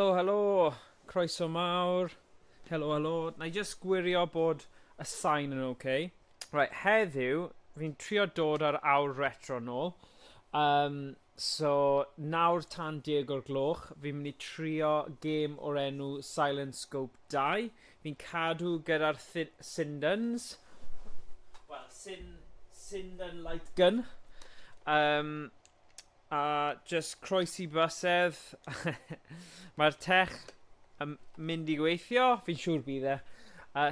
Helo, helo! Croeso mawr. Helo, helo. Na i just gwirio bod y sain yn oce. Okay. Right, heddiw, fi'n trio dod ar awr retro nôl. Um, so, nawr tan deg o'r gloch, fi'n mynd i trio gêm o'r enw Silent Scope 2. Fi'n cadw gyda'r Sindons. Wel, Sin, Sindon Light Gun. Um, A jyst croesi bysedd. Mae'r tech yn mynd i gweithio, fi'n siŵr bydd e.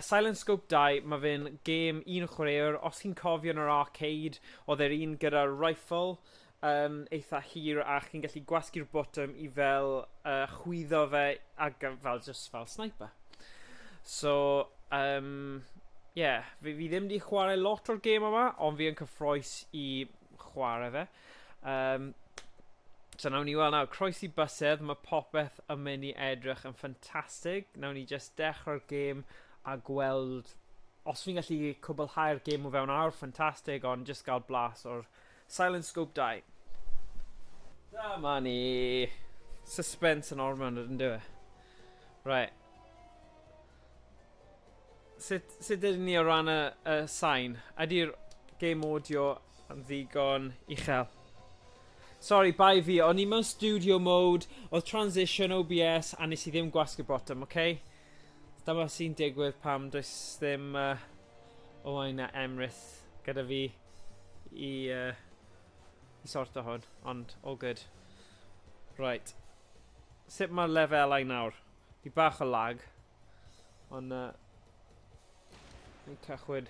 Silent Scope 2, mae fe'n gêm un chwaraewr. Os chi'n cofio yn yr arcade, oedd e'r un gyda'r rifle um, eitha hir a chi'n gallu gwasgu'r botwm i fel uh, chwyddo fe a fel just fel sniper. So, um, yeah, fi, fi ddim wedi chwarae lot o'r gêm yma, ond fi yn cyffroes i chwarae fe. Um, so nawn ni weld nawr, croesi bysedd, mae popeth yn mynd i edrych yn ffantastig. Nawn ni just dechrau'r gêm a gweld os fi'n gallu cwblhau'r gêm o fewn awr, ffantastig, ond just gael blas o'r Silent Scope 2. Dyma ni. Suspense yn ormod, yn dwi? Right. Sut, sut ydyn ni o ran y, y sain? Ydy'r game audio yn ddigon uchel? Sorry, bai fi, o'n i mewn studio mode, oedd transition OBS a nes i ddim gwasgu'r bottom, oce? Okay? Dyma sy'n digwydd pam does ddim uh, Owain a Emrys gyda fi i, uh, i sorto hwn, ond all good. Right. Sut mae'r lefelau nawr? Di bach o lag. Ond uh, ni'n cychwyn.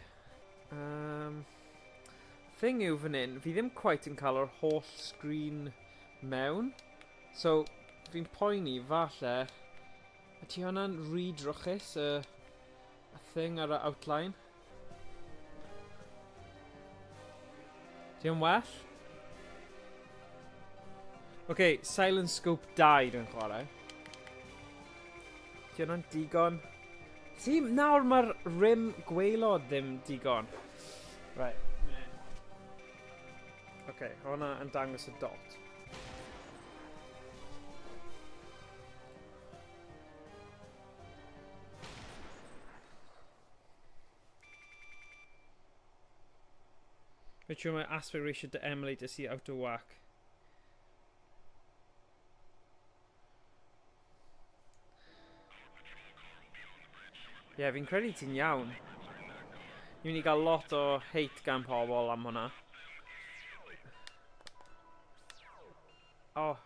Um, thing yw fan hyn, fi ddim quite yn cael yr holl screen mewn. So, fi'n poeni, falle, ydy hwnna'n rhy drwchus, y, y thing ar y outline? Di o'n well? Ok, Silent Scope 2 dwi'n chwarae. Di hwnna'n digon? See, nawr mae'r rim gwaelod ddim digon. Right. Ok, hwnna yn dangos y dot. Make sure my aspect ratio to emulate to see out of whack. Ie, yeah, fi'n credu ti'n iawn. Ni'n mynd i gael lot o hate gan pobl am hwnna. Oh.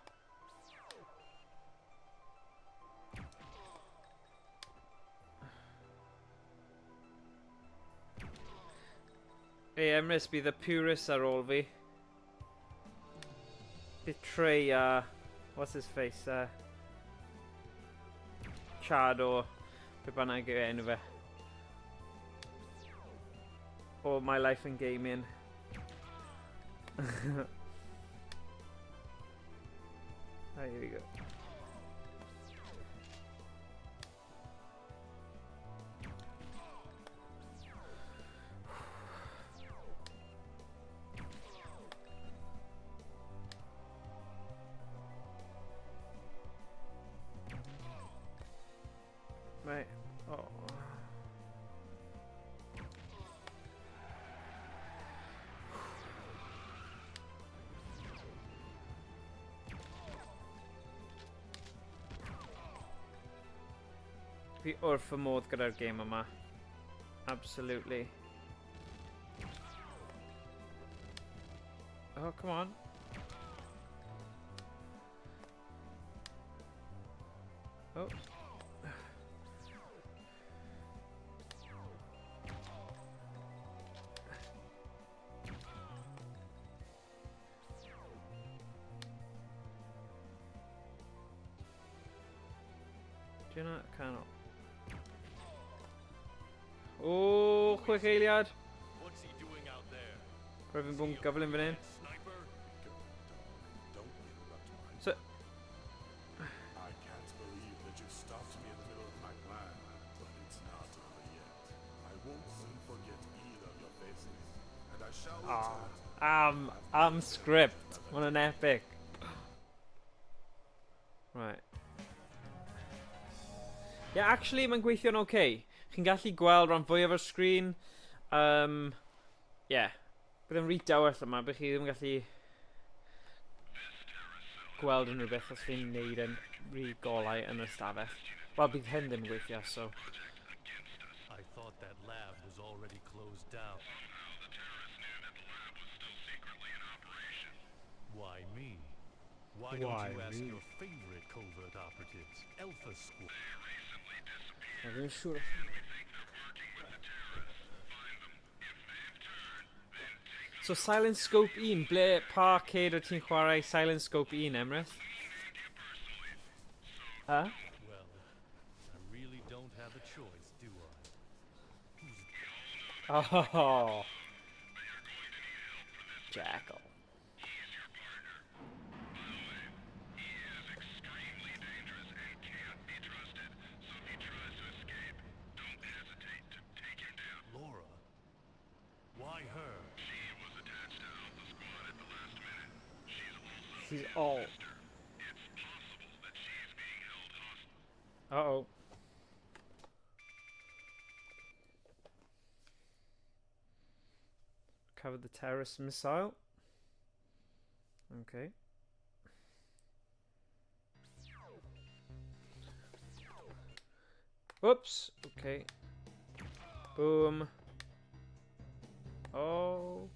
Ei, Emrys, bydd y purist ar ôl fi. Bydd Trey a... What's his face? Chad o... Be bynnag yw enw fe. O My Life in Gaming. Ah, here we go. Right. Oh. Fi wrth fy modd gyda'r gêm yma. Absolutely. Oh, come on. Oh. Dyna canol. O, chwech eiliad. Rhaid fi'n bod yn gyflym fan hyn. So... Oh, am, am script. Mae hwnna'n epic. Right. Yeah, actually, mae'n gweithio'n okay. Chi'n gallu gweld rhan fwyaf o'r sgrin. Yeah. Bydd yn rhy dawel yma, bydd chi ddim yn gallu gweld unrhyw beth os fi'n neud yn rhy golau yn yr ystafell. Wel, bydd hyn ddim yn gweithio, so. I thought that lab was already closed down. Why me? Why don't Why you ask me? your favorite covert operatives, Alpha Squad? Ma' fi'n siŵr. So Silent Scope 1, ble, pa arcade o ti'n chwarae Silent Scope 1, Emrys? Huh? Well, I really don't have a choice, do I? Who's Oh. Jackal. Laura? Why her? She's all. Uh-oh. Cover the terrorist missile. Okay. Whoops. Okay. Boom. Oh.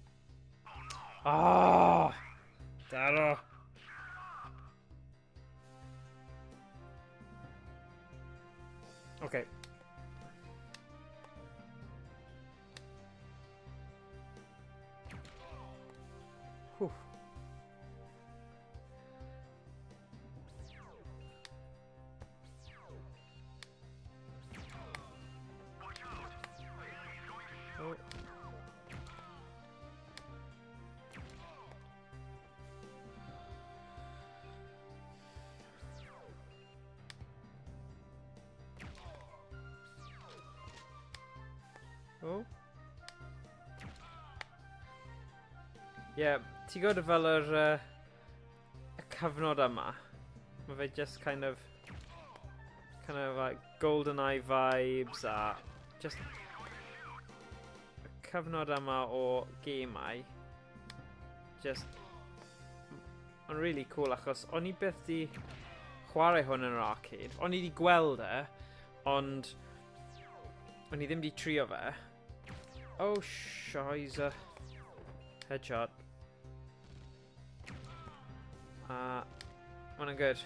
Ah! Daro. Okay. Whew. Oh. Oh. Yeah, ti'n gwybod fel yr y cyfnod yma, mae fe just kind of like GoldenEye vibes a just y cyfnod yma o gemau, just, yn really cool achos o'n i byth di chwarae hwn yn yr arcade. O'n i di gweld e, ond o'n i ddim di trio fe. Oh, shiza. Headshot. Ma hwnna'n good.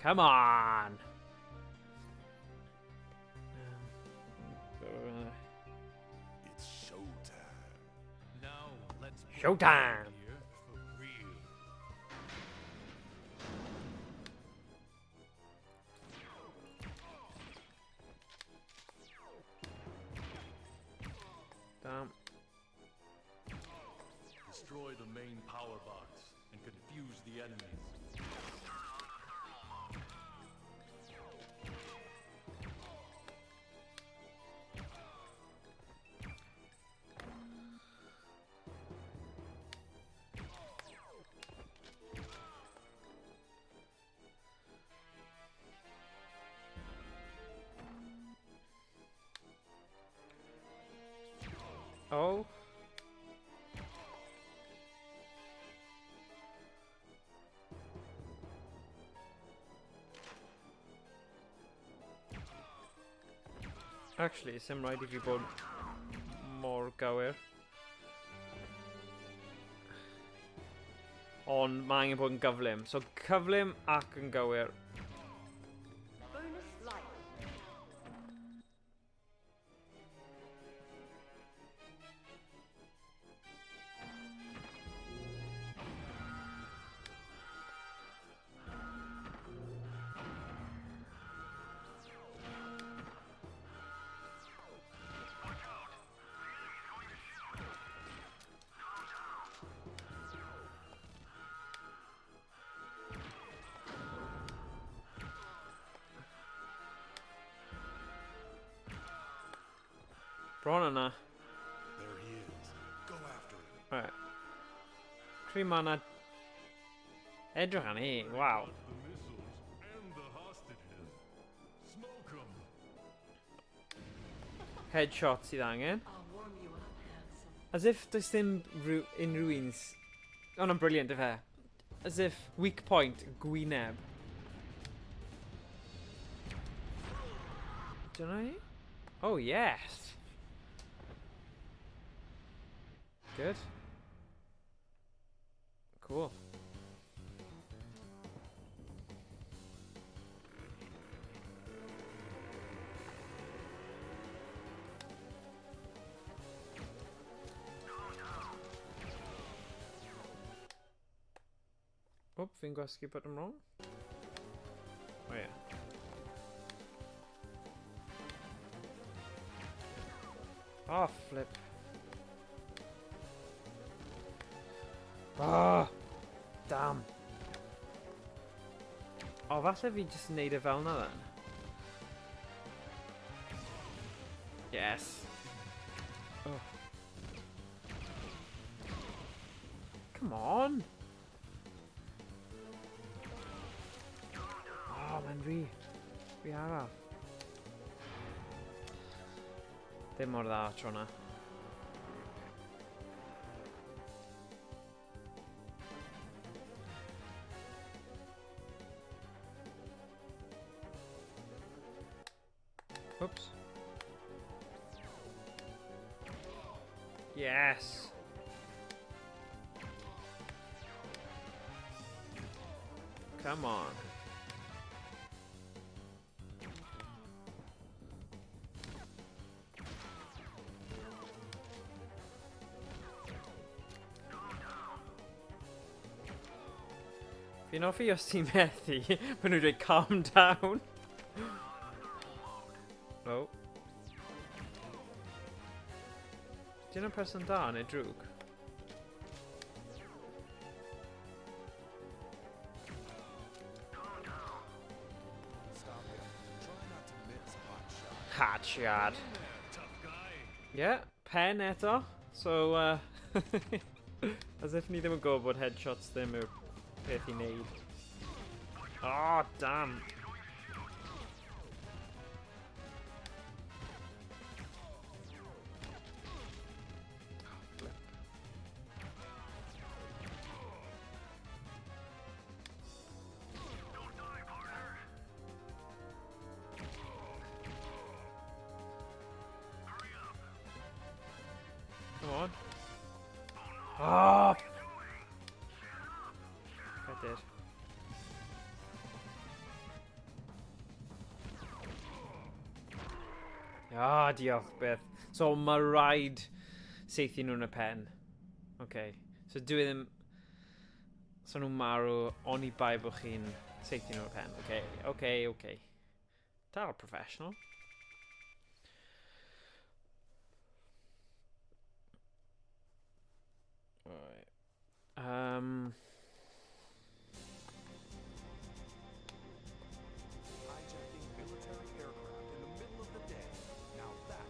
Come on! It's showtime. Now let's put Showtime! it here for real. Damn. Destroy the main power box and confuse the enemies. Oh. Actually, sim rhaid i fi bod mor gywir. Ond mae angen bod yn gyflym. So cyflym ac yn gywir. Bonus life. Bron yna. There he is. Go after him. Right. Tri mana. Edrych ar ni, waw. The missiles and the hostages. Headshot sydd angen. As if does dim unrhyw un... Hwnna'n brilliant, ife? As if weak point, gwyneb. Dyna ni? Oh, yes! Good. Cool. Oop, fi'n gwasgu button wrong. Oh yeah. Oh, flip. Ah, damn. Oh, falle fi jyst yn neud e fel na then. Yes. Oh. Come on. Oh, mae'n rhy araf. Ddim mor dda tro na. Oops. Yes. Come on. Fi'n hoffi os ti'n methu, maen nhw'n dweud calm down. Oh. Dyna'n person da neu drwg? Stop him. Try not to miss, hot shot. Hot shot. Yeah, pen eto. So, as if ni ddim yn gwybod bod headshots ddim yw'r peth i wneud. Oh, damn. Come on. Oh! I did. Diolch byth. So mae rhaid saethu nhw'n y pen. Okay. So dwi ddim... So nhw'n marw oni bai bod chi'n saethu nhw'n y pen. Okay, okay, okay. Dal professional. Right. Hijacking military aircraft in the middle of the day. Now that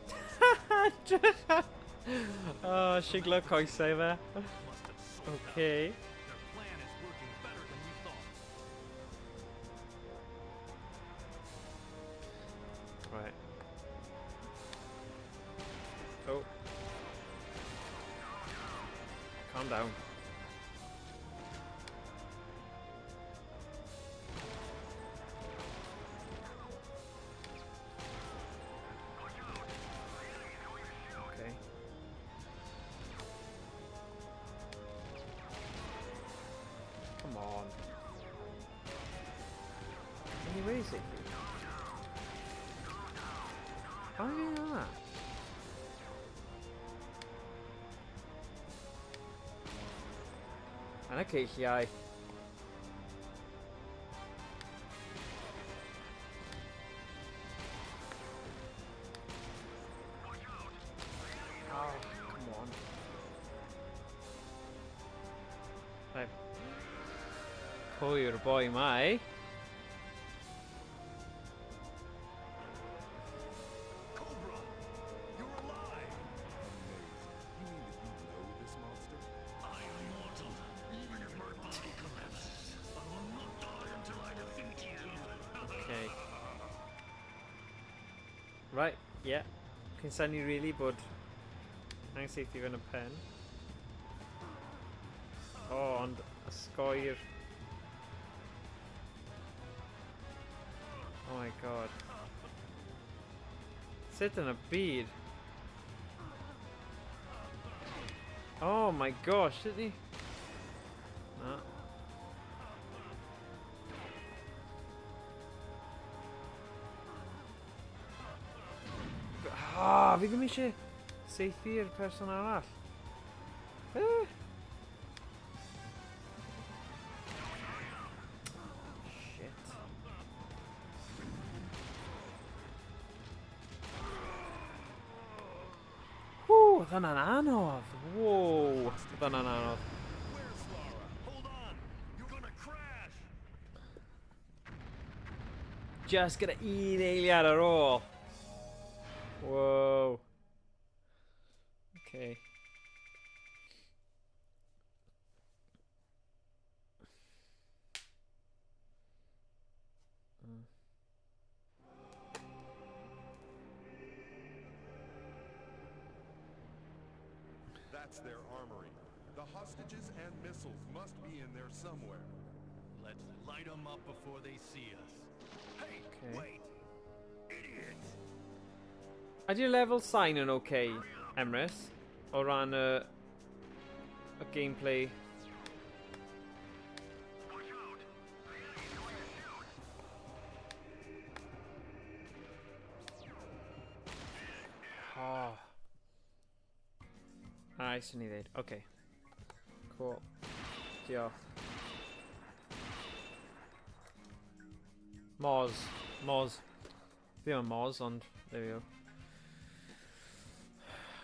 Oh, siglo coesau fe. Must have sold out. Okay. Their plan is working better than we thought. Right. Oh. Calm down. Okay. Come on. Anyway, is it? How do you know that? And a ceilliau. Oh, come on. Right. Pwy yw'r boi ma, eh? Cobra! You're alive! Amazing. You mean that you know this monster? I am mortal. Even if my body collapses, I will not die until I defeat you. Okay. Right, yeah. Chi'n syni really bod angen saethu fe yn y pen. O, oh, ond ysgoi'r... Oh my god. Sut yn y byd? Oh my gosh, sut ni... Na. Ah, fi ddim eisiau saethu'r person arall. Eh. Shit. Ww, oedd hwnna'n anodd. Wow, oedd hwnna'n anodd. Where's Lara? Hold on! You're gonna crash! Just gyda un eiliad ar ôl. Wow. Okay. That's their armory. The hostages and missiles must be in there somewhere. Let's light them up before they see us. Hey, Okay. wait! Idiots! Ydy'r level sign yn okay, Emrys? O ran y, y gameplay? Watch out! The enemy's going to shoot! Oh. A, eisiau ni ddweud. Okay. Cool. Diolch. Moz. Moz. Ddim yn Moz, ond there we go.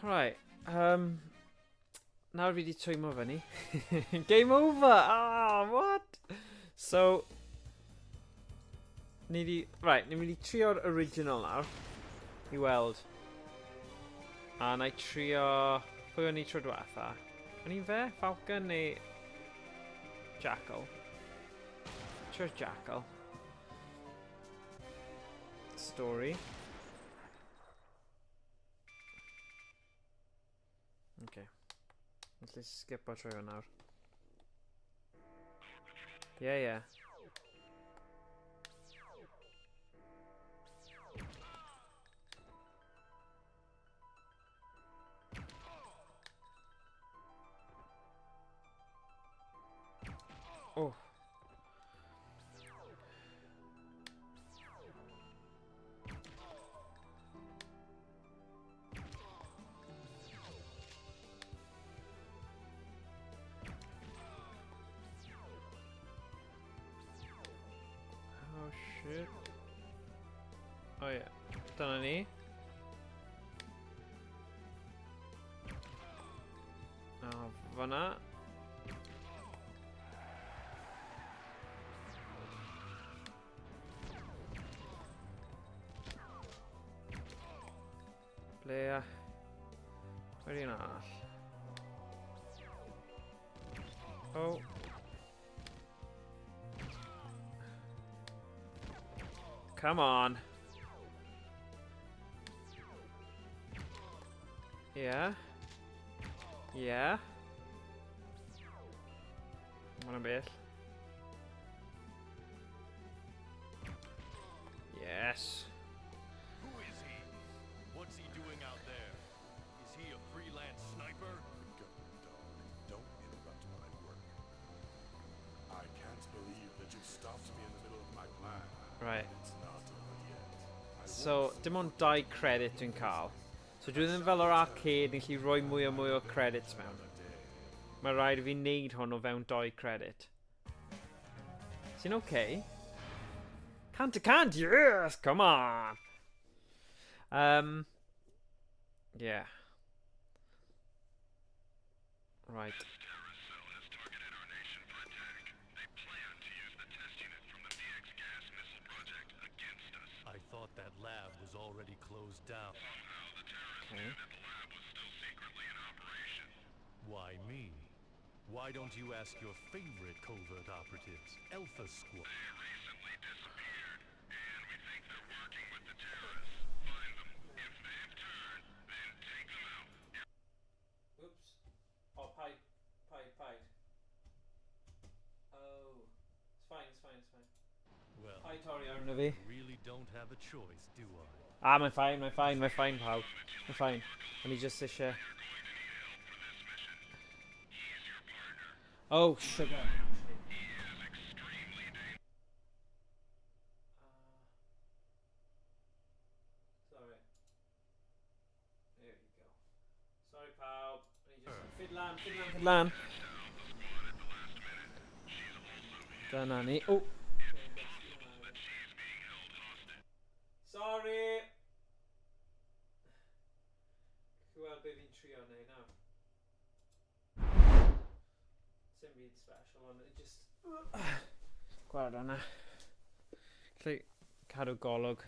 Right. Nawr fi wedi twymo fyny. Game over! Ah, what? So, ni di... Right, ni'n mynd i trio'r original nawr. I weld. A na i trio... Pwy o'n i tro diwetha? O'n i'n fe? Falcon neu... Jackal? Trio'r Jackal. Story. Okay. Let's skip o trwy nawr. Yeah. Oh. Oh shit. Oh yeah. Dyna ni. A fan'na. Ble a... Wedi un arall. Oh. Come on. Yeah. Yeah. Mae'n bell. Yes. Who is he? What's he doing out there? Is he a freelance sniper? Go, dog. Don't interrupt my work. I can't believe that you stopped me in the middle of my plan. Right. It's not over yet. I So, won't dim ond dau credit dwi'n cael. So dwi ddim fel o'r arcade yn gallu rhoi mwy o mwy o credits mewn. another day. Mae rhaid i fi wneud hwn o fewn dau credit. Sy'n okay. Cant y cant, yes! Come on! Yeah. Right. Terrorist cell has targeted our nation for attack. They plan to use the test unit from the VX gas missile project against us. I thought that lab was already closed down. Somehow the terrorist Okay. knew that the lab was still secretly in operation. Why me? Why don't you ask your favorite covert operatives, Alpha Squad? They recently disappeared, and we think they're working with the terrorists. Find them. If they've turned, Well, Hi, torri arno fi. really don't have a choice, do I? Ah, mae'n fine, mae'n fine, mae'n fine, pawb. Mae'n fine. O'n i just eisiau... Oh, sugar. Sorry. There you go. Sorry, pawb. O'n i just... Fidlan, fidlan, fidlan. Dyna ni. Oh! Sorry! Chi weld be fi'n trio neud nawr. Sim byd special, ond it just... Gwared hwnna. Gallu cadw golwg.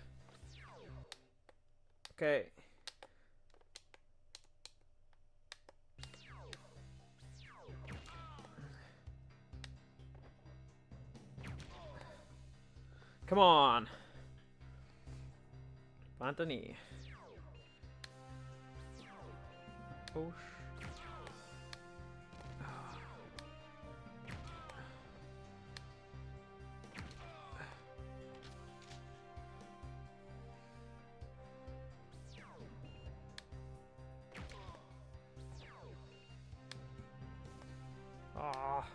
Okay. Come on! Bant â ni. Push. Ah.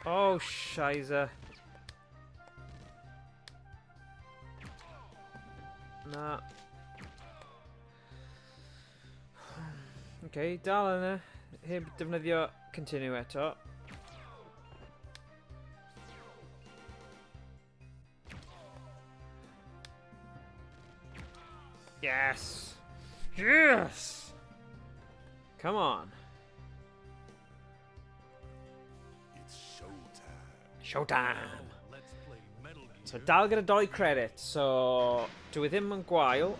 Oh, shizer. Na. Okay, dal yna. Heb defnyddio continue eto. Yes! Yes! Come on. It's showtime. Showtime! Now, let's play Metal Gear. So dal gyda doi credit, so dwi ddim yn gwael.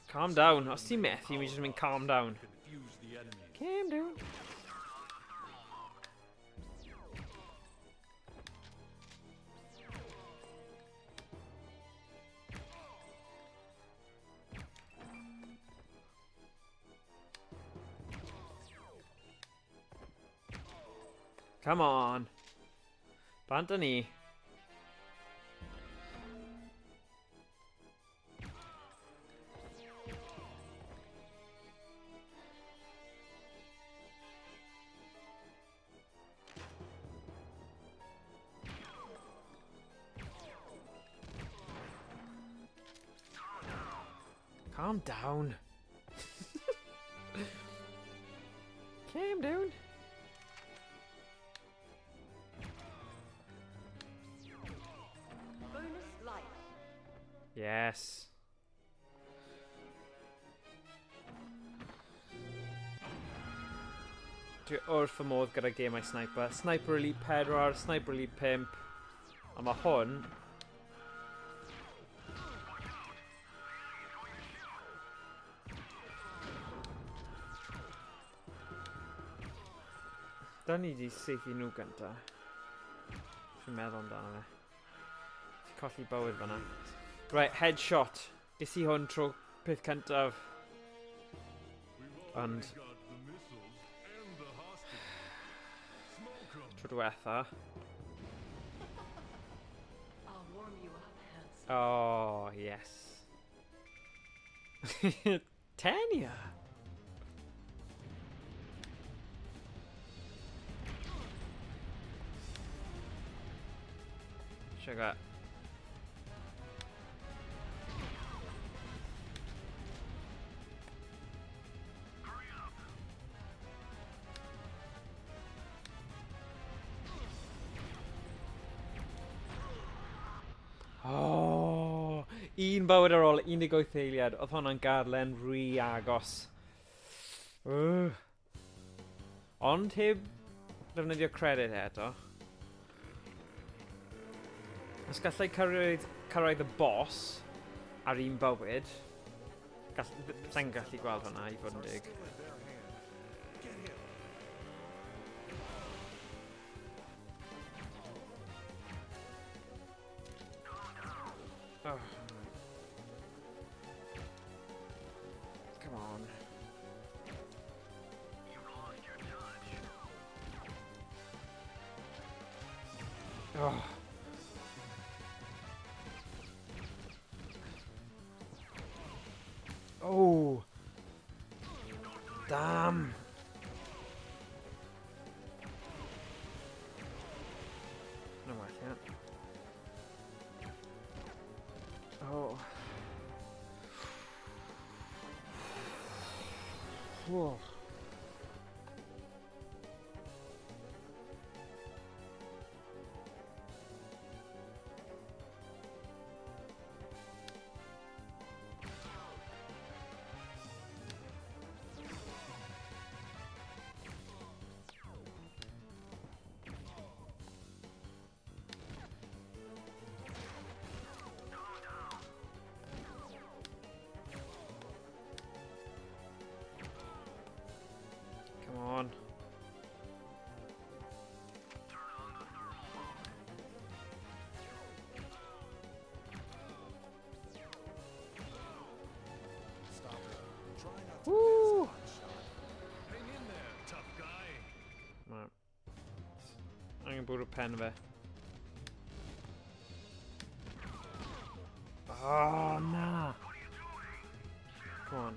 Calm down. Os ti'n methu, mi jyst yn mynd calm down. Confuse the enemy. Calm down. Come on. Bant â ni. Calm down. Calm down. Bonus life. Yes. Dwi wrth fy modd gyda gemau Sniper. Sniper Elite 4, Sniper Elite 5. A mae hwn... Da ni di saethu nhw gynta. Fi'n meddwl amdano fe. Ti'n colli bywyd fan'na. Right, headshot. Ges i hwn tro peth cyntaf. We've Ond already got the missiles and the hostages. Smoke 'em. tro diwetha. I'll warm you up, handsome. Oh, yes. Tanya! Sugar. Oh, un bywyd ar ôl 18 eiliad. Oedd hwnna'n garlen rhy agos. Ugh. Ond heb ddefnyddio credit eto. Os gallai cyrraedd y boss ar un bywyd, sa'n gallu gweld hwnna i fod yn Are dig. still in their hands. Get him. Oh. Oh. Damn. No, I can't. Oh. Whoa. Come on. Stop it. Try not to Woo! miss, hotshot. Hang in there, tough guy. Right. Angen bwrw pen fe. Oh, na! Come on.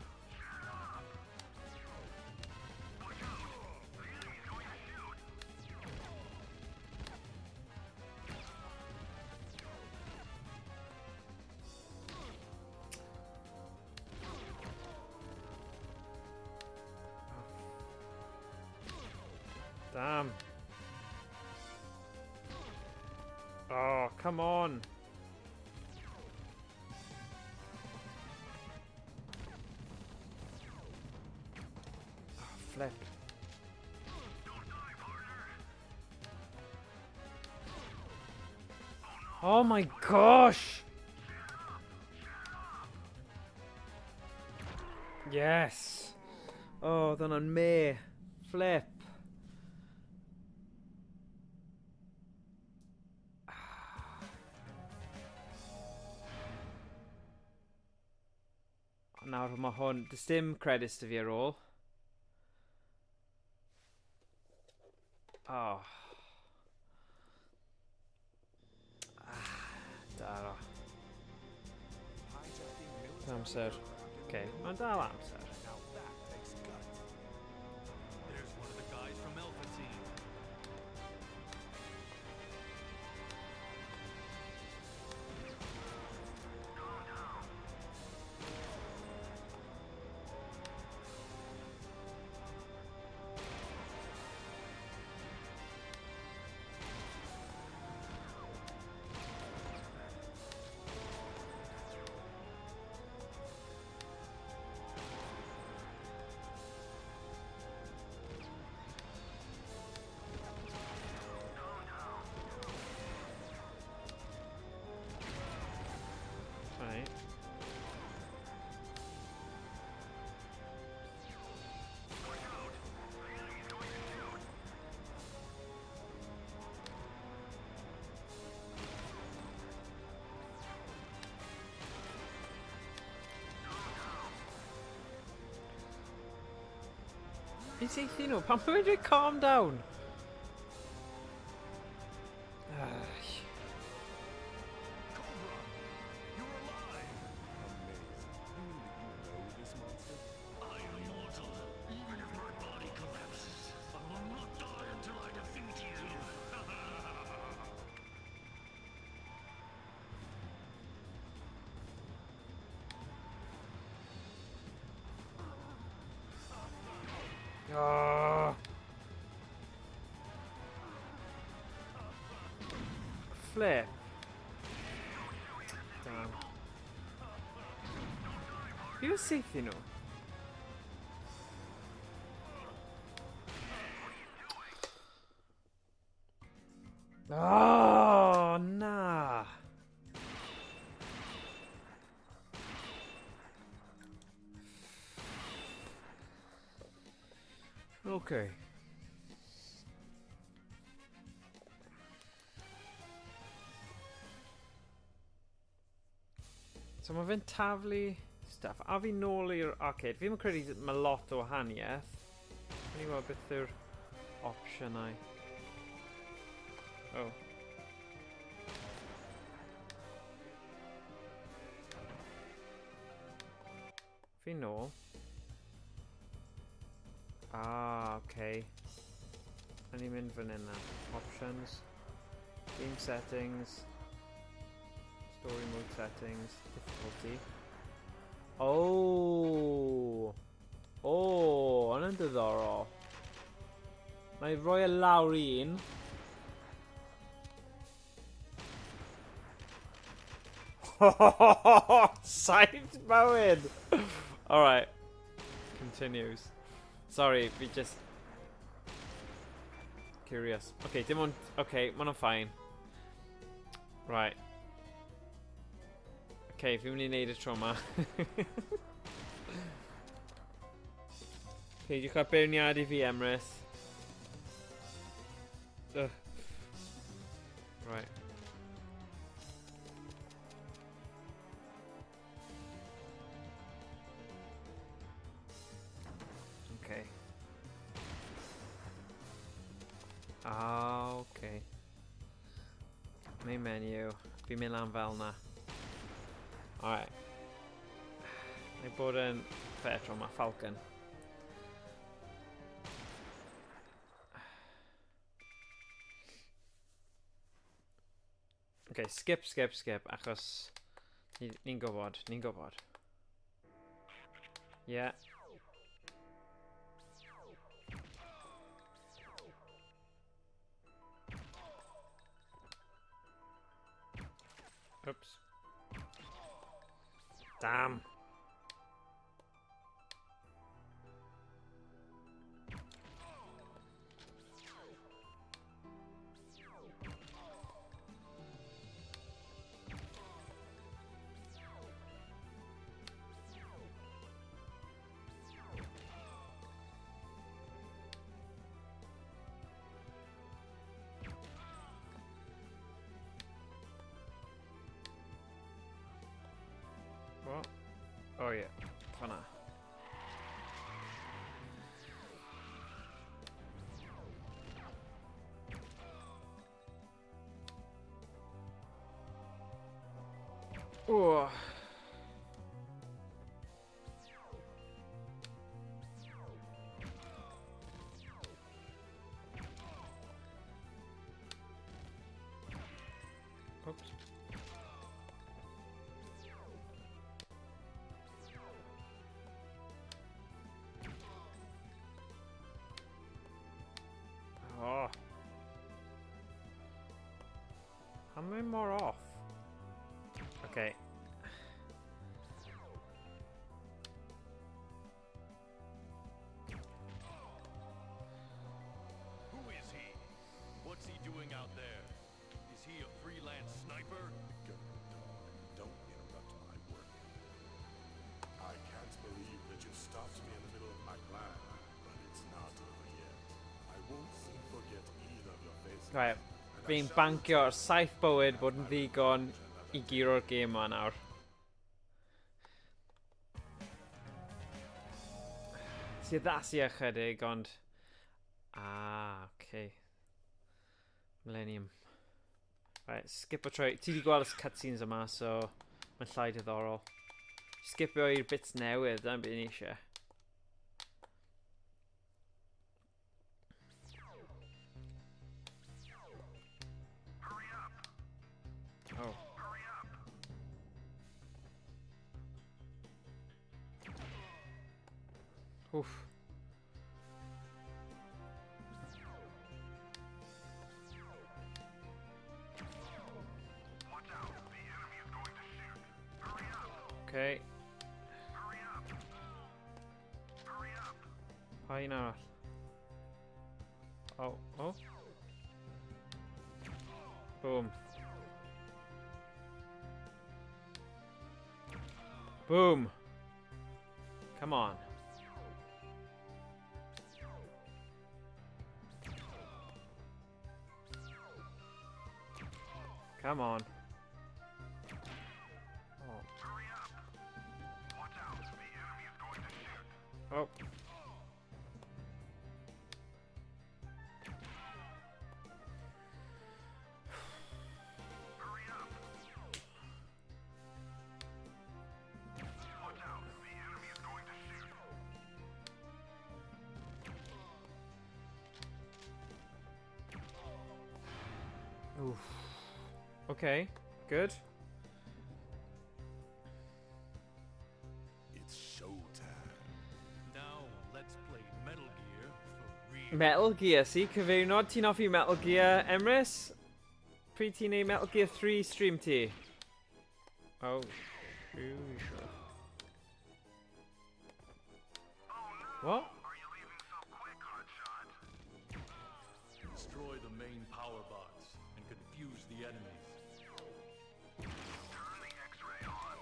Damn. Oh, come on. Oh, flip. Oh my gosh! Yes! Oh, oedd hwnna'n me. Flip. Nawr mae hwn... Does dim credits 'da fi ar ôl. Oh. Ah, daro. Hijacking military Amser. aircraft in the Okay, middle mae'n of dal the amser. Now that takes guts. There's one of the guys from Alpha Team. Right. Fi'n saethu nhw, pam mae'n dweud calm down? Ai. Cobra, you're alive. Amazing. You mean that you know this monster? I am immortal. Even if my body collapses, I will not die until I defeat you. Ah. Flip. Damn. Fi yw'n saethu nhw? Oh, na! Okay. So mae fe'n taflu stuff. A fi nôl i'r arcade. Fi'n credu mae lot o wahaniaeth. Gawn ni weld beth yw'r opsiynau. Oh. Fi nôl. Ah, okay. A ni'n mynd fan hyn na. Options. Game settings. Story mode settings. Difficulty. Oh! Oh, hwnna'n diddorol. Mae roi e lawr un. Saith bywyd! Alright. Continues. Sorry, fi just... Curious. Okay, dim ond... Okay, ma hwnna'n fine. Right. Okay, fi'n mynd i wneud y tro yma. Peidiwch â beirniadu fi, Emrys. Ugh. Right. Okay. Ah, okay. Main menu. Fi'n mynd lan fel na. Alright. Mae bod yn fair tro yma, Falcon. Okay, skip, skip, skip, achos ni'n ni gwybod, ni'n gwybod. Yeah. Oops. Damn. What? Oh yeah, fanna. Oh. Oops. Oh. How many more off? Okay. Who is he? What's he doing out there? Is he a freelance sniper? Go, dog. Don't interrupt my work. I can't believe that you stopped me in the middle of my plan, but it's not over yet. I won't soon forget either of your faces. Right, and I fi'n shall bancio ar saith bywyd bod yn ddigon i guro'r gêm ma nawr. Ti addasu ychydig, ond... Ah, okay. Millennium. Right, skip o trwy... Ti di gweld y cutscenes yma, so... Mae'n llai diddorol. Skipio i'r bits newydd, dyna beth ni eisiau. Oh. Oof. Okay. Pa un arall? Oh, oh. Boom. Boom. Come on. Come on. Oh. Oh. Oof. Okay, good. It's showtime. Now let's play Metal Gear for real. Metal Gear, see, cyfeirnod, ti'n hoffi Metal Gear, Emrys? Pryd ti'n neud Metal Gear 3 stream ti? Oh, sure. What? Destroy the main power box and confuse the enemies. Turn the X-ray on.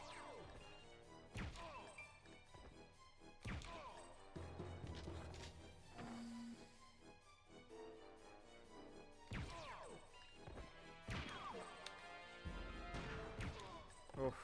Oof.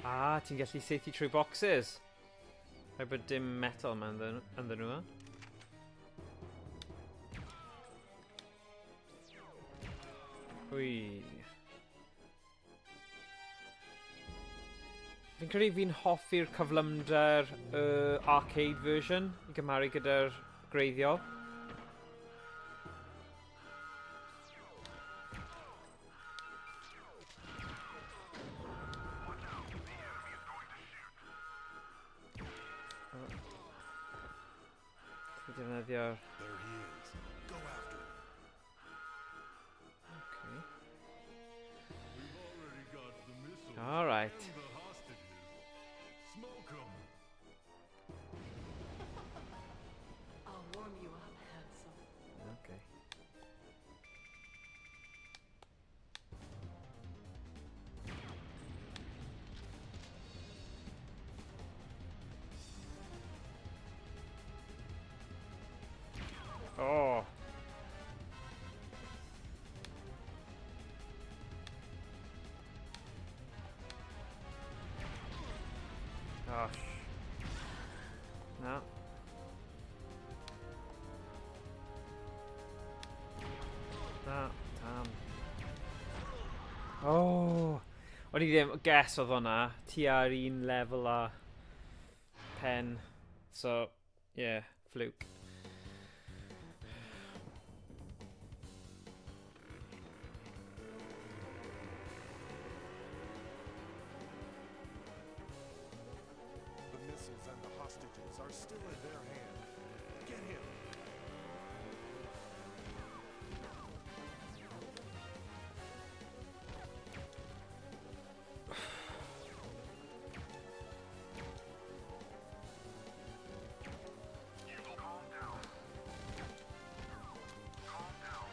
Ah, ti'n gallu saethu trwy boxes. Rhaid bod dim metal yma ynddyn nhw, e? Ui. Fi'n credu fi'n hoffi'r cyflymder y arcade version i gymharu gyda'r gwreiddiol. Fi defnyddio'r... There he is. Go after him. Okay. We've already got the missiles All right. and the hostages. Smoke 'em. I'll warm you up, handsome. Okay. Oh. Gosh. No. Na, damn. Oh! O'n i ddim, guess oedd hwnna, tua'r un lefel a pen. So, yeah, fluke. The missiles and the hostages are still in their hands. Get him! Calm down. Calm down.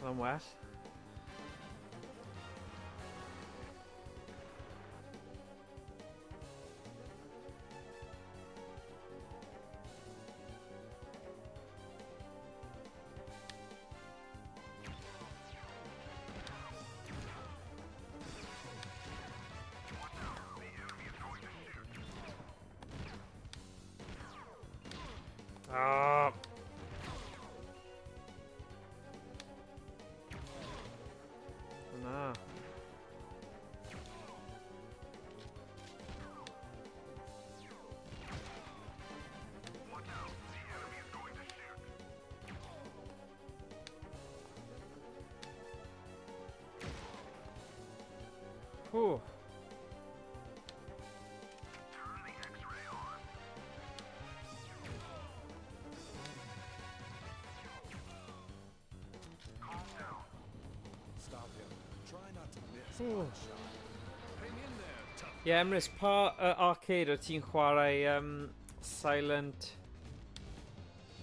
Oedd o'n well. Watch out. The enemy is going to shoot. Ah! Na. Watch out. The enemy is going to shoot. Whew. Turn the X-ray on. Calm down. Stop him. Try not to miss. Ooh. Hotshot. Hang in there, tough. Ie, yeah, Emrys, pa arcade o ti'n chwarae Silent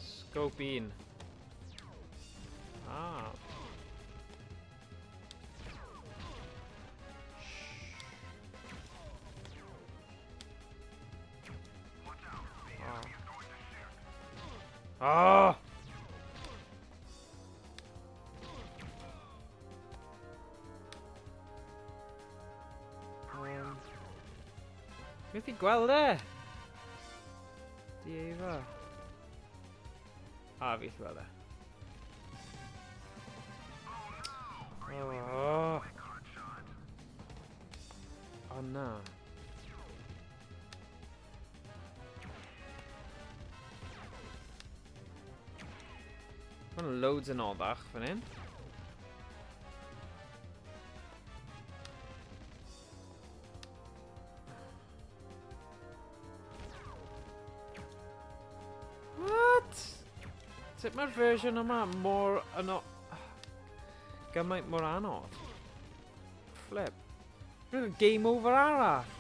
Scope 1? Ah. Ah! Methu gweld e! Di Efa. A, fi gallu gweld e. Oh. Oh na. Mae'n loads yn oddach fan hyn. What? Sut mae'r fersiwn yma mor ano... Gymaint mor anodd? Flip. Rwy'n game over arall.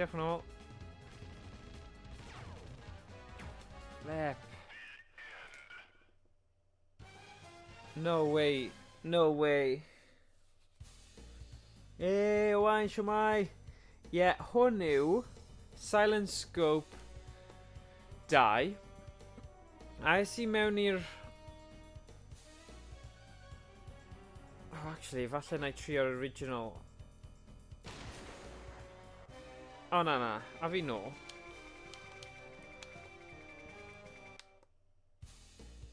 Diolch yn ôl. Flip. No way. No way. Hey, Owain, siwmai. Ie, yeah, hwn yw Silent Scope 2. A es i mewn i'r... Oh, actually, falle na i trio'r original. O, oh, na, na. A fi nôl.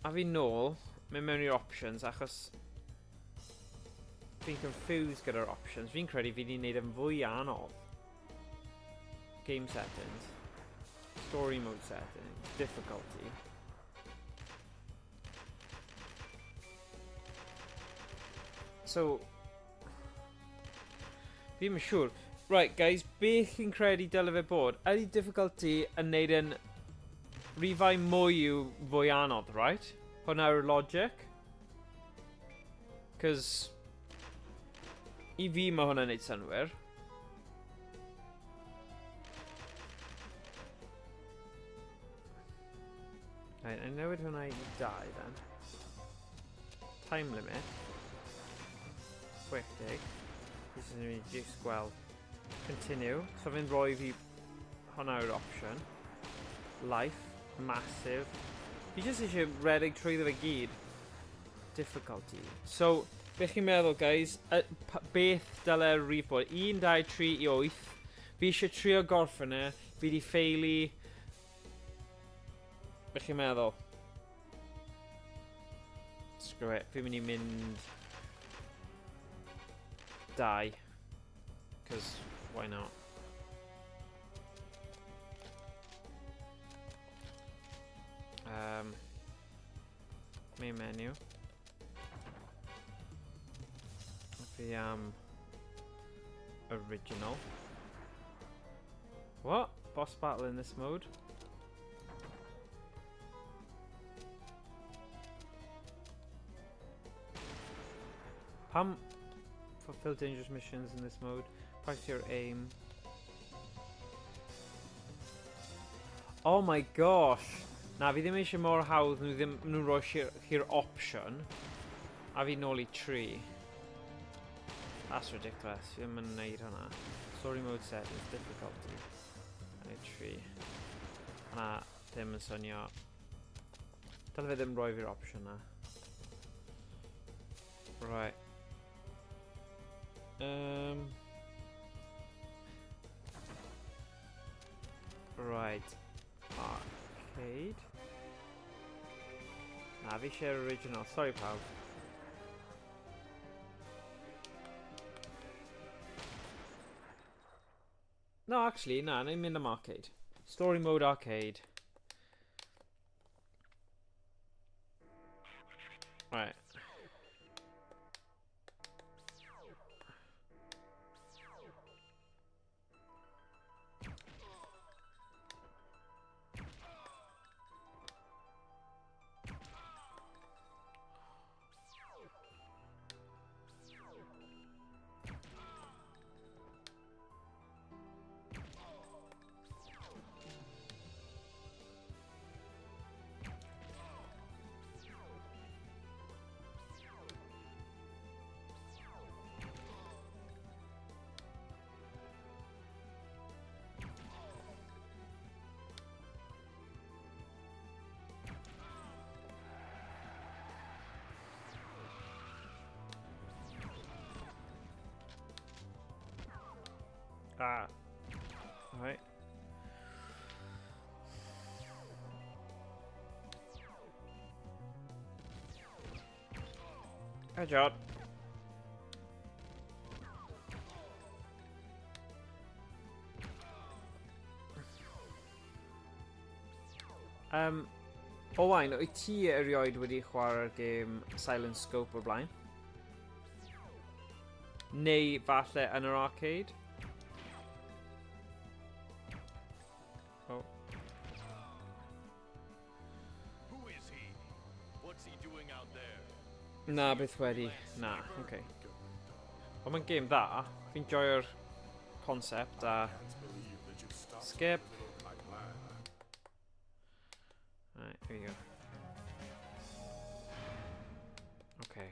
A fi nôl, mynd mewn i'r options, achos fi'n confused gyda'r options. Fi'n credu fi wedi gwneud yn fwy anodd. Game settings. Story mode settings. Difficulty. So, fi'n yn siŵr. Right, guys, beth chi'n credu dyle fe bod? Ydy difficulty yn neud yn rifau mwy yw fwy anodd, right? Hwna yw'r logic. Cos i fi mae hwnna'n neud synwyr. Right, I newid hwnna i 2 then. Time limit. 60. This is yn just gweld. Continue. So fi'n rhoi fi hwnna yw'r option. Life. Massive. Fi jyst eisiau redeg trwyddo fe gyd. Difficulty. So, beth chi'n meddwl, guys? Beth dyle'r rif bod? 1, 2, 3 i 8. Fi eisiau trio gorffen e. Fi di ffeili. Beth chi'n meddwl? Screw it. Fi'n mynd i mynd 2. Cos, why not? Main menu. Fi am original. What? Boss battle in this mode? Pam fulfill dangerous missions in this mode. Practice your aim. Oh my gosh! Na, fi ddim eisiau mor hawdd nhw ddim nhw'n rhoi chi'r option. A fi nôl i 3. That's ridiculous. Fi ddim yn neud hwnna. Story mode settings, difficulty. A i 3. Na, ddim yn swnio. Dyle fe ddim rhoi fi'r option na. Right. Right. Arcade. Na, fi eisiau'r original. Sorry, pawb. No, actually, na, na i'n mynd am arcade. Story mode arcade. Right. Ah. Alright. Headshot. Owain, wyt ti erioed wedi chwarae'r gêm Silent Scope o'r blaen? Neu falle yn yr arcade? Oh. Who is he? What's he doing out there? Na, beth wedi. Na, oce. Okay. Ond mae'n gêm dda. Fi'n joio'r concept a... Skip. Right, here we go. Okay.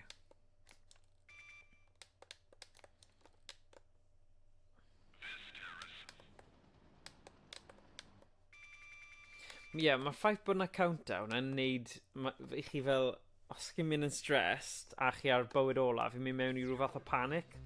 Ie, yeah, mae'r ffaith bod yna countdown yn neud i chi fel, os chi'n mynd yn stressed a chi ar bywyd olaf, fi'n mynd mewn i rhyw fath o panic.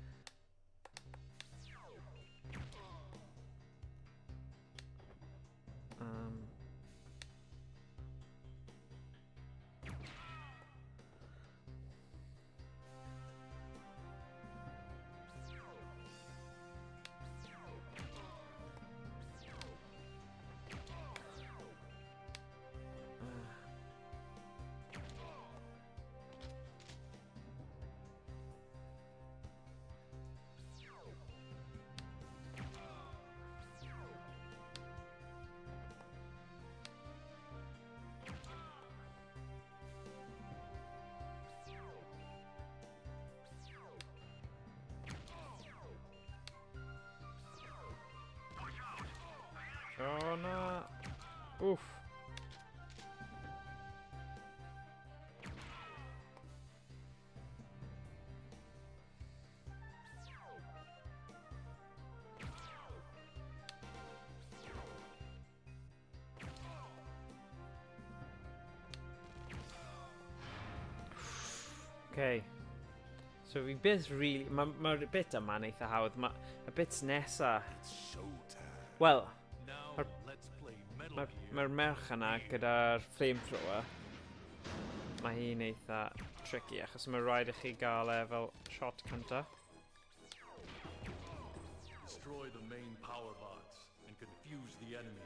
Oh na. Oof. Okay. So fi byth really... Mae'r ma bit yma'n eitha hawdd. Mae y bit nesa... Wel, mae'r ma merch yna gyda'r flamethrower, mae hi'n eitha tricky achos mae rhaid i chi gael e fel shot cynta. Destroy the main power box and confuse the enemies.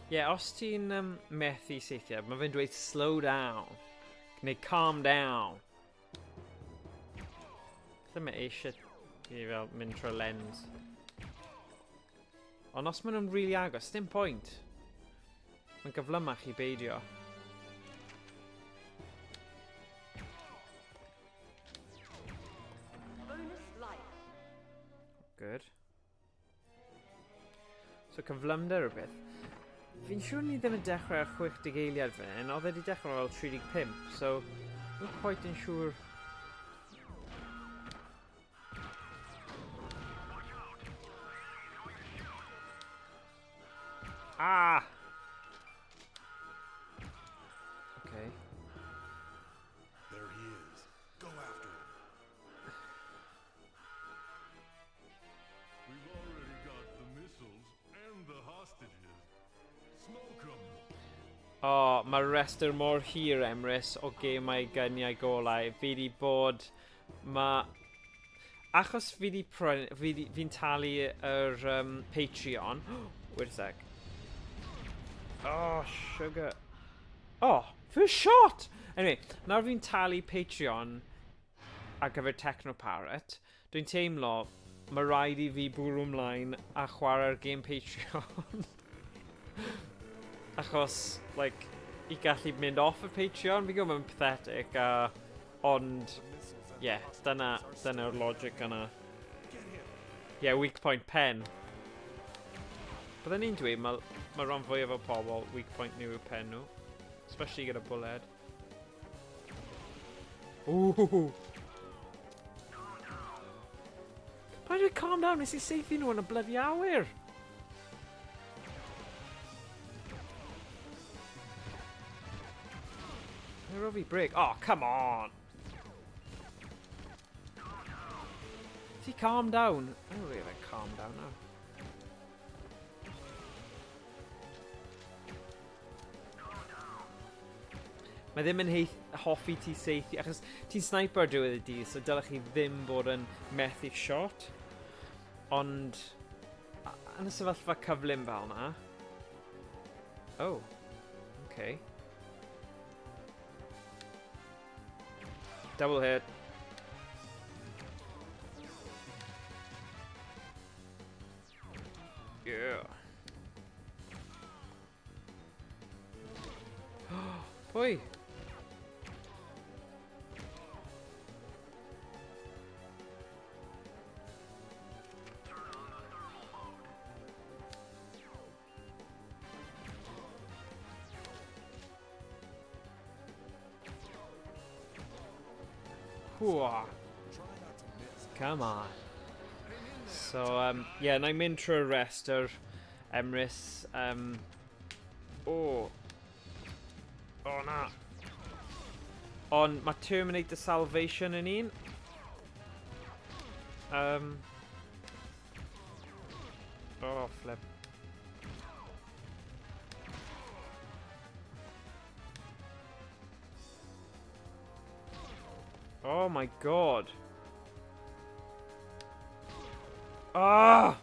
Ie, yeah, os ti'n methu seithiau, mae fe'n dweud slow down, neu calm down. Lle mae eisiau i fel mynd trwy lens. Ond os maen nhw'n really agos, dim pwynt. Mae'n gyflymach i beidio. Good. So cyflymder rhywbeth. Fi'n siŵr ni ddim yn dechrau ar 60 eiliad fan hyn, oedd e wedi dechrau fel 35, so not quite yn siŵr. Ah! Okay. There he is. Go after him. We've already got the missiles and the hostages. Smoke 'em. O, mae rhestr mor hir, Emrys, o gemau gyniau golau. Fi di bod... Ma... Achos fi di prynu... Fi'n talu yr Patreon. Wait a sec. Oh, sugar. Oh, first shot! Anyway, nawr fi'n talu Patreon ar gyfer TeknoParrot, dwi'n teimlo mae rhaid i fi bwrw ymlaen a chwarae'r game Patreon. Achos, like, i gallu mynd off y Patreon, fi'n gwybod mae'n pathetic, ond, yeah, dyna'r logic yna. Yeah, weak point pen. Byddwn ni'n dweud mae rhan fwyaf o pobl weak point nhw yw pen nhw. Especially gyda bwled. Ooh! Paid dweud calm down, nes i seithi nhw yn y bloody awyr! Neu fi break. Oh, come on! Ti calm down. I don't really calm down now. Mae ddim yn hoffi ti seithi, achos ti'n sniper diwedd y dydd, so dylech chi ddim bod yn methu shot. Ond, yn y sefyllfa cyflym fel na. Oh, okay. Double hit. Yeah. Pwy? Hwwa. Come on. So, yeah, na i mynd trwy'r rest o'r Emrys. Oh. Oh, na. Ond mae Terminator Salvation yn un. Oh, flip. Oh my god. Ah!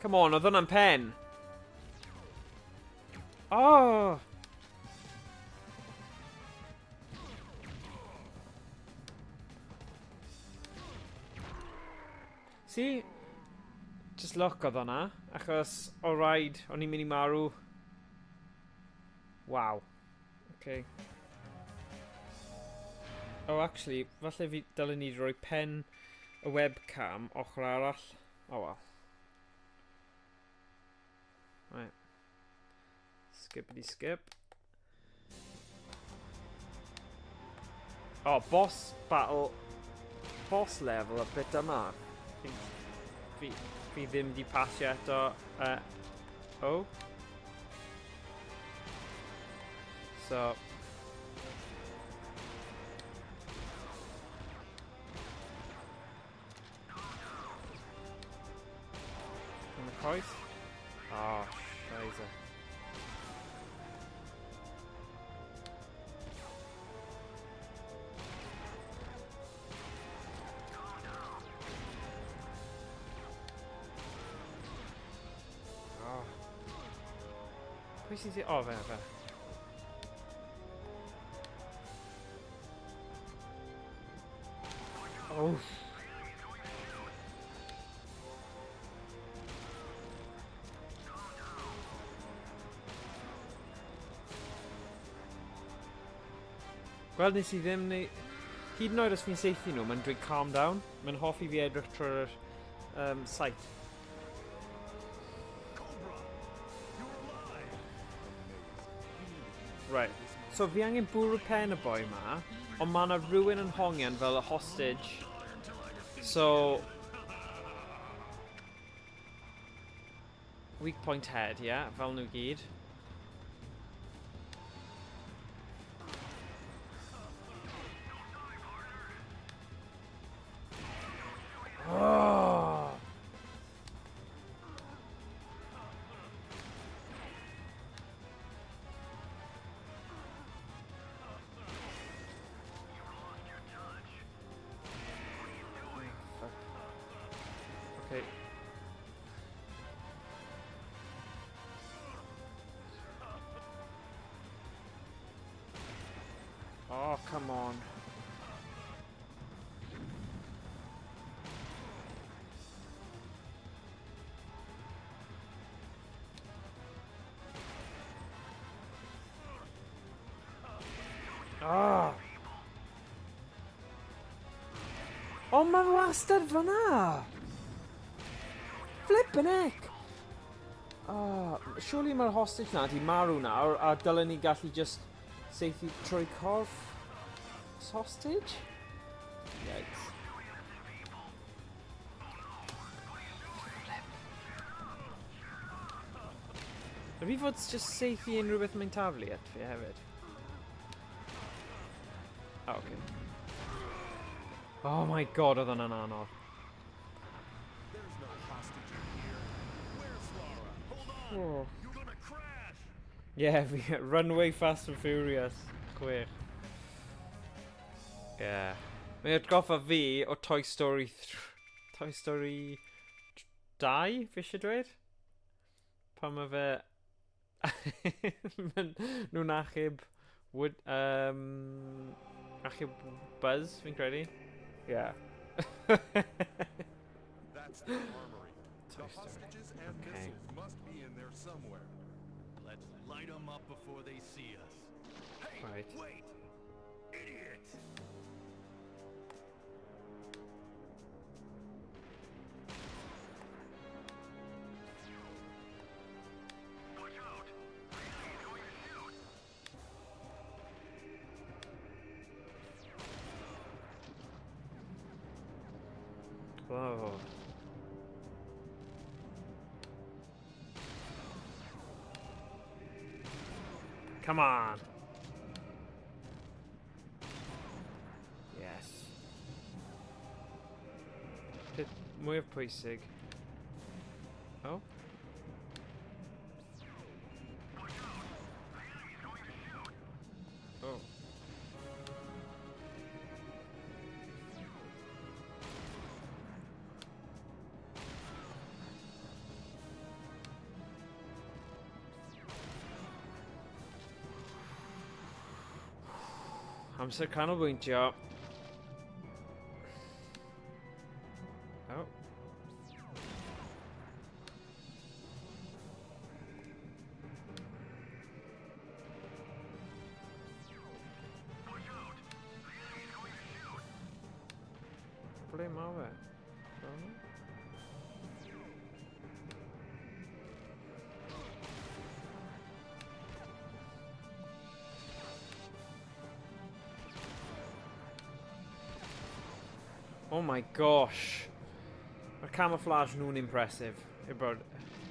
Come on, oedd hwnna'n pen. Oh! See? Just luck oedd hwnna, achos o rhaid, o'n i'n mynd i marw. Wow. Okay. Oh, actually, falle fi dylen ni roi pen y webcam ochr arall. Oh well. Right. Skippity skip. Oh, boss battle. Boss level a bit yma. Fi ddim di pasio eto. Oh. So. On the cross? Oh, scheiße. Oh. Pwy sy'n si-, oh, fe. Oh. Gweld nes i ddim neu... Hyd yn oed os fi'n seithi nhw, mae'n dweud calm down. Mae'n hoffi fi edrych trwy'r sight. Cobra, you're alive. Right. So fi angen bwrw pen y boi ma, ond ma' 'na rhywun yn hongian fel a hostage. So... Weak point head, yeah, fel nhw gyd. Oh! Okay. Oh, come on. Oh, mae wastad fyna! Flip! Flippin' heck! Oh, surely mae'r hostage na di marw nawr a dylen ni gallu just saethu trwy corff hostage? Yikes. Flip. Fi fod just saethu unrhyw beth mae'n taflu at fi hefyd. Oh, okay. Oh my god, oedd hwnna'n anodd. There's no hostage in here. Where's Lara? Hold on! Oh. You're gonna crash! Yeah, fi, Runway Fast and Furious. 6. Yeah. Mae'n atgoffa fi o Toy Story... Toy Story 2, fi eisiau dweud? Pan mae fe... Nhw'n achub... Wood, achub Buzz, fi'n credu. Yeah. That's the armory. The Toy Story. hostages and Okay. missiles must be in there somewhere. Let's light them up before they see us. Hey, Right. wait! Idiot! Watch out! The enemy's going to shoot! Oh. Come on. Yes. Peth mwyaf pwysig. Oh. Watch out! The enemy's going to shoot! Oh. Amser canolbwyntio. Oh. Watch out! The enemy's going to shoot! Ble mae fe? Fel 'na? Oh my gosh. Mae'r camouflage nhw'n impressive. I bod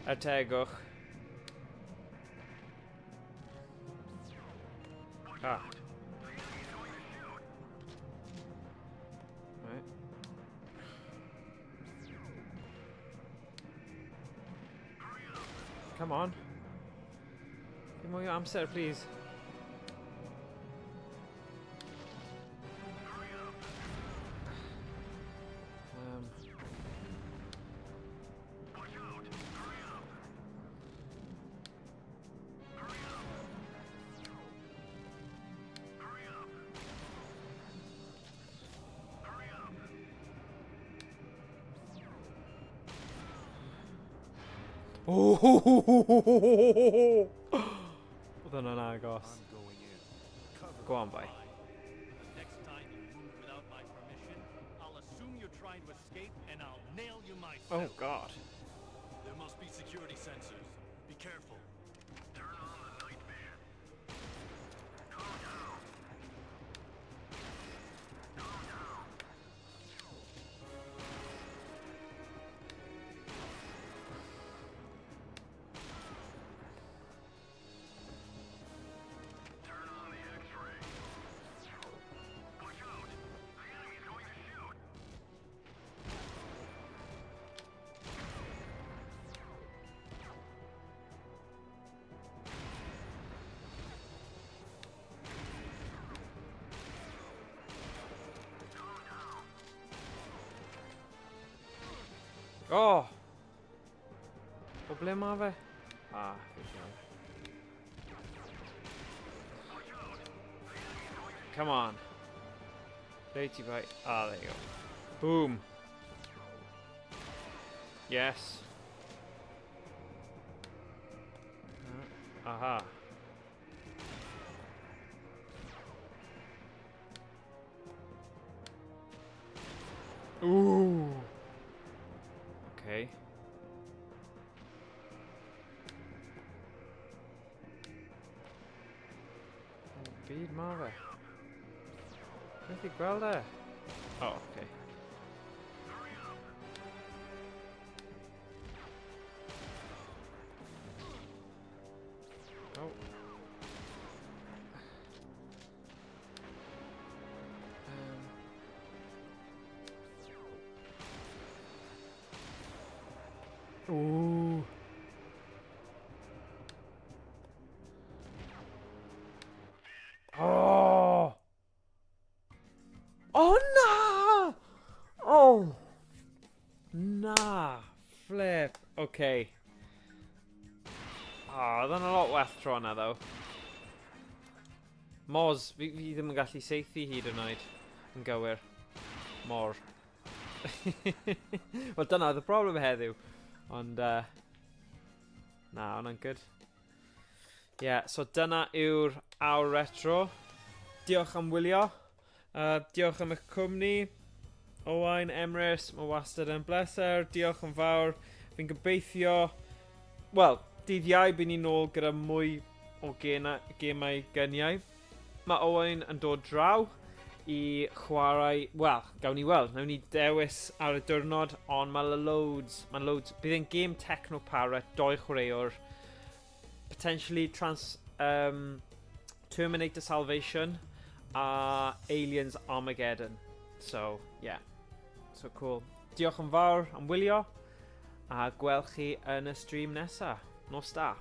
y tegwch. Ah. The enemy's going to shoot! Right. Hurry up! Come on. Give mwy o amser, please. Hurry up! Watch out! Hurry up! Hurry up! Hurry up! Hurry up! Oh! Oedd hwnna'n agos. I'm going in. Cover Go on, boy. Fine. The next time you move without my permission, I'll assume you're trying to escape and I'll nail you myself. Oh god. There must be security sensors. Be careful. Turn on the night vision. Calm down. Calm down. Turn on the X-ray. Watch out! The enemy's going to shoot! Calm down. Oh! O ble mae fe? Ah, fi eisiau. Watch out! The enemy's going to Come on. Ble ti bai? Ah, there you go. Boom. Yes. Aha. Ooh. Okay. Byd ma fe? Beth i gweld e? Oh, okay. Oh. Ooh. Oh! Oh na! Oh! Na! Flip. Okay. Ah, oedd yna lot well tro yna, though. Moz, fi ddim yn gallu seithi hyd yn oed yn gywir. Mor. Wel, dyna oedd y problem heddiw. Ond, na, hwnna'n good. Yeah, so dyna yw'r awr retro. Diolch am wylio. Diolch am eich cwmni. Owain, Emrys, mae wastad yn bleser. Diolch yn fawr. Fi'n gobeithio... Wel, dydd Iau bydd ni'n nôl gyda mwy o gemau gyniau. Mae Owain yn dod draw i chwarae... Wel, gawn ni weld. Nawn ni dewis ar y diwrnod, ond mae loads. Mae loads. Bydd e'n gêm Techno Parrot, doi chwaraewr. Potentially Terminator Salvation a Aliens Armageddon. So, yeah. So cool. Diolch yn fawr am wylio a gweld chi yn y stream nesa. Nos da.